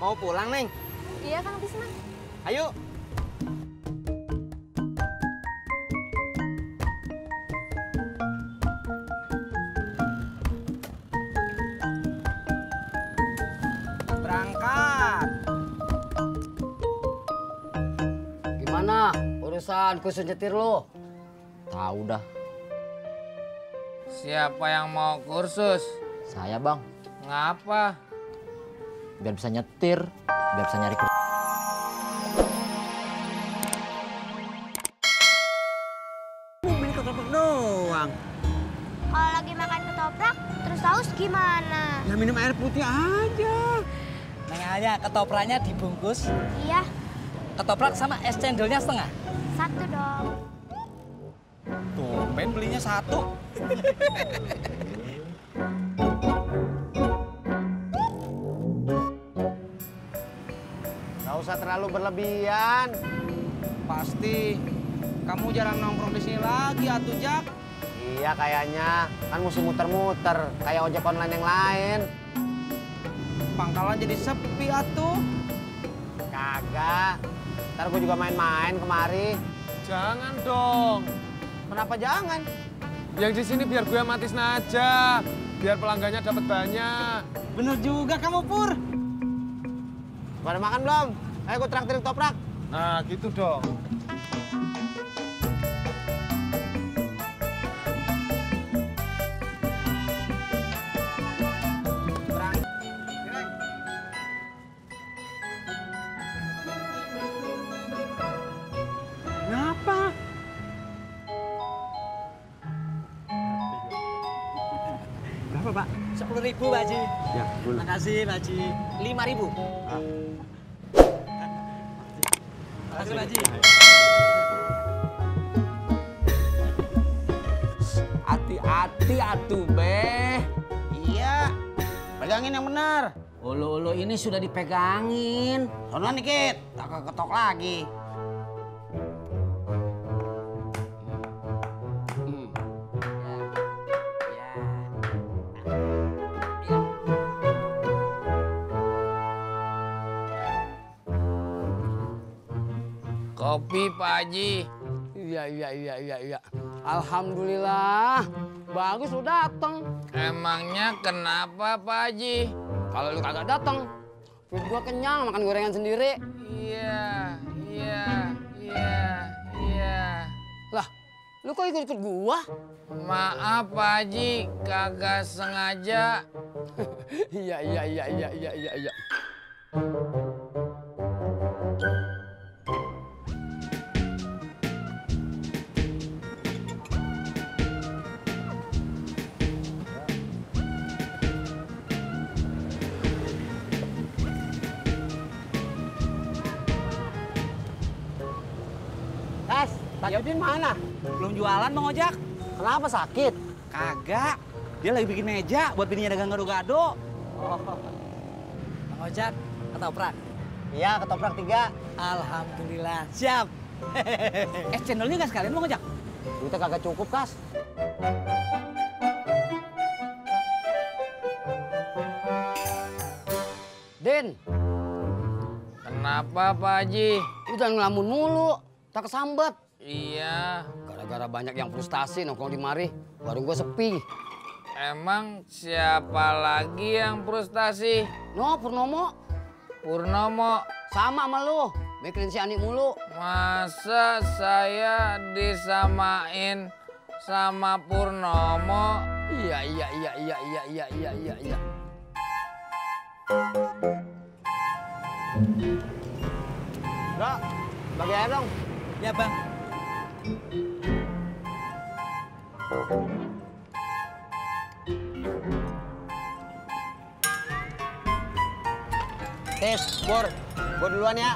Mau pulang, Neng? Iya, Kang Tisna. Ayo. Berangkat. Gimana urusan khusus nyetir lo? Tahu dah. Siapa yang mau kursus? Saya bang, Ngapa? biar bisa nyetir, biar bisa nyari kerja. Beli ketoprak doang. Kalau lagi makan ketoprak, terus saus gimana? Ya minum air putih aja. Neng Alia, ketopraknya dibungkus, Iya, ketoprak sama es cendolnya setengah. satu dong. Tumben belinya satu. Gak usah terlalu berlebihan. Pasti kamu jarang nongkrong di sini lagi, atuh Jak. Iya kayaknya, kan mesti muter-muter kayak ojek online yang lain. Pangkalan jadi sepi atuh. Kagak. Ntar gue juga main-main kemari. Jangan dong. Kenapa jangan? Yang di sini biar gue sama Tisna aja. Biar pelanggannya dapat banyak. Bener juga kamu, Pur. Pada makan belum? Ayo gue traktir ketoprak. Nah, gitu dong. Berang. Kenapa? Berapa, Pak? 10.000, Pak Haji. Ya, Makasih, Pak Haji. 5.000. Makasih, Pak Haji. Hati-hati atuh beh. Iya. Pegangin yang benar. Ulu ini sudah dipegangin. Sono dikit, tak keketok lagi. Kopi Pak Haji. Iya. Alhamdulillah, bagus lu dateng. Emangnya kenapa Pak Haji? Kalau lu kagak dateng, perut gua kenyang makan gorengan sendiri. Iya. Lah, lu kok ikut-ikut gua? Maaf Pak Haji, kagak sengaja. Iya. Tes, Tajudin mana? Belum jualan, Bang Ojak? Kenapa sakit? Kagak. Dia lagi bikin meja buat bininya dagang gado-gado. Bang Ojak, ketoprak. Iya, ketoprak 3. Alhamdulillah. Siap. Es cendolnya nggak sekalian, Bang Ojak? Duitnya kagak cukup, Kas. Din, Kenapa Pak Haji? lu jangan ngelamun mulu, tak kesambet. Iya. Gara-gara banyak yang frustasi nongkrong di mari, warung gua sepi. Emang siapa lagi yang frustasi? No, Purnomo, Purnomo. sama sama lu, mikirin si Ani mulu. Masa saya disamain sama Purnomo? Iya. Bro, bagi air dong. Ya, Bang. Tis, Pur. Gue duluan ya.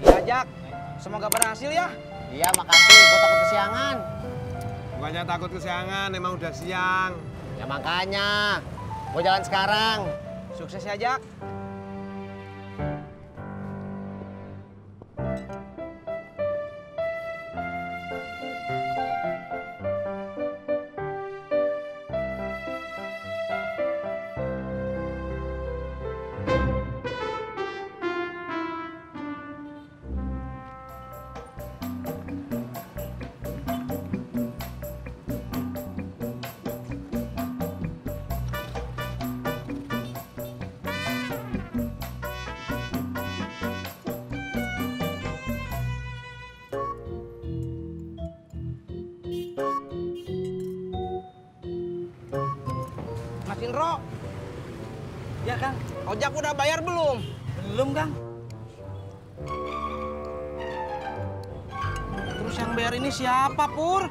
Iya, Jak. Semoga berhasil ya. Iya, makasih. Gue takut kesiangan. Bukannya takut kesiangan, emang udah siang. Ya makanya. Gue jalan sekarang. Sukses ya, Jak. kok. Ya, Kang. Ojak udah bayar belum? Belum, Kang. Terus yang bayar ini siapa, Pur?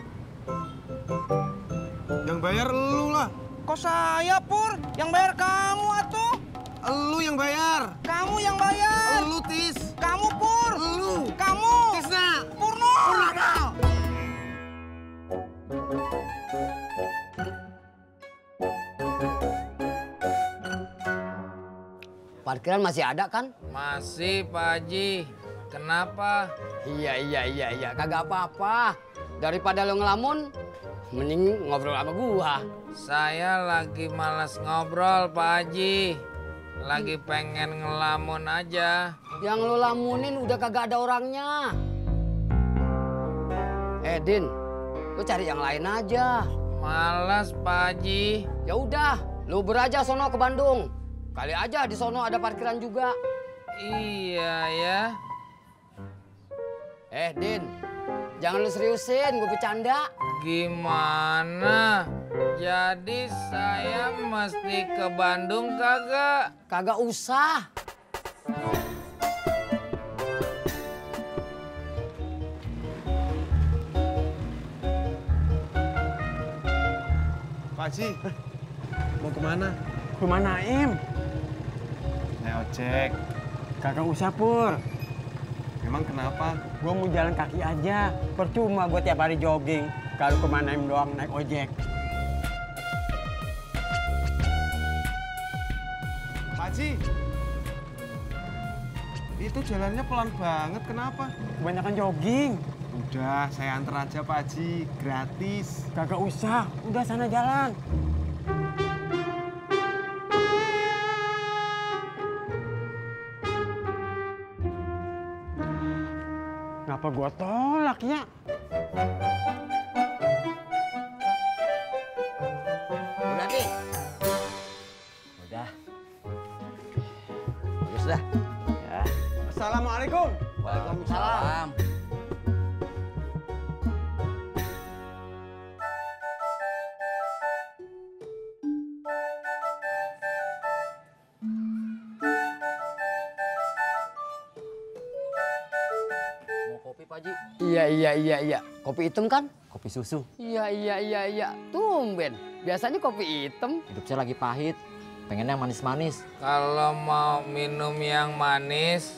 Yang bayar elu lah. Kok saya, Pur? Yang bayar kamu, atuh. Elu yang bayar. Kamu yang bayar. Elu, Tis. Kamu, Pur. Elu. Kamu. Tisna. Purno. Parkiran masih ada kan? Masih, Pak Haji. Kenapa? Iya. Kagak apa-apa. Daripada lo ngelamun, mending ngobrol sama gua. Saya lagi malas ngobrol, Pak Haji. Lagi pengen ngelamun aja. Yang lo lamunin udah kagak ada orangnya. Din, lo cari yang lain aja. Malas, Pak Haji. Ya udah, lo beraja sono ke Bandung. Kali aja di sono ada parkiran juga. Iya ya. Din, jangan lu seriusin, gue bercanda. Gimana? Jadi saya mesti ke Bandung kagak? Kagak usah. Pak Haji, mau kemana? Kemana, Im? Naik ojek. Kagak usah, Pur. Emang kenapa? Gue mau jalan kaki aja. Percuma gue tiap hari jogging. Kalau kemana Im doang naik ojek. Pak Haji, itu jalannya pelan banget, kenapa? Kebanyakan jogging. Udah, saya antar aja Pak Haji, gratis. Kagak usah. Udah sana jalan. Kenapa gua tolak ya? Udah, Pi. Udah. Bagus dah. Ya. Assalamualaikum. Waalaikumsalam. Iya. Kopi hitam kan? Kopi susu. Iya. Tumben. Biasanya kopi hitam. Hidup saya lagi pahit. Pengennya yang manis-manis. Kalau mau minum yang manis,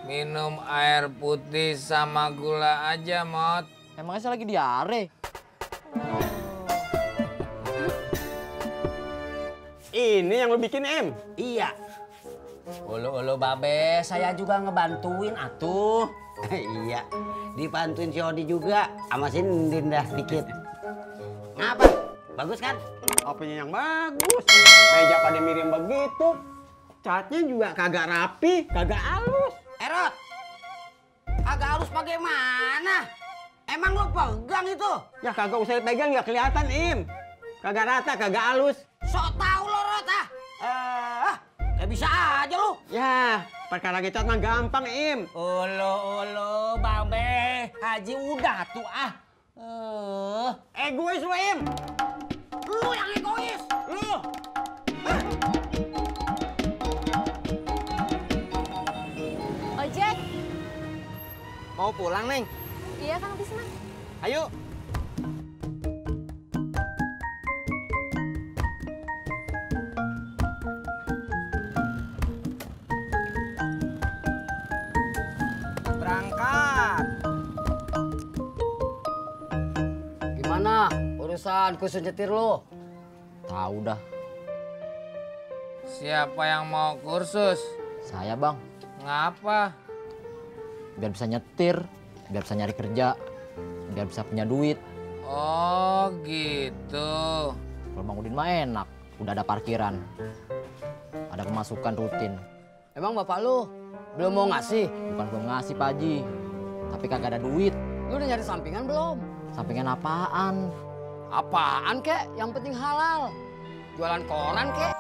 minum air putih sama gula aja, Mot. Emangnya saya lagi diare? Ini yang lu bikin, Im? Iya. Ulu babe, saya juga ngebantuin atuh. Iya, dibantuin si Odi juga, sama si Ndin dah sedikit. Ngapa? Bagus kan? Apanya yang bagus? Meja pada miring begitu. Catnya juga kagak rapi, kagak halus. Erot, agak halus bagaimana? Emang lo pegang itu? Ya kagak usah dipegang, nggak kelihatan, Im. Kagak rata, kagak halus. Sok tahu lo, Rot, ah. Kayak bisa aja lo. Ya, perkara ngecat mah gampang, Im. Ulu, babe. Haji udah tuh, ah. Egois lu, Im. Lu yang egois. Lu. Ojek. Mau pulang, Neng? Iya, Kang Tisna. Ayo. Berangkat. Gimana urusan khusus nyetir lo? Tahu dah. Siapa yang mau kursus? Saya, Bang. Ngapa? Biar bisa nyetir, biar bisa nyari kerja, biar bisa punya duit. Oh gitu. Kalau Bang Udin mah enak, udah ada parkiran. Ada pemasukan rutin. Emang bapak lu belum mau ngasih? Bukan belum ngasih, Pak Haji. Tapi kagak ada duit. Lu udah nyari sampingan belum? Sampingan apaan? Apaan kek? Yang penting halal. Jualan koran kek?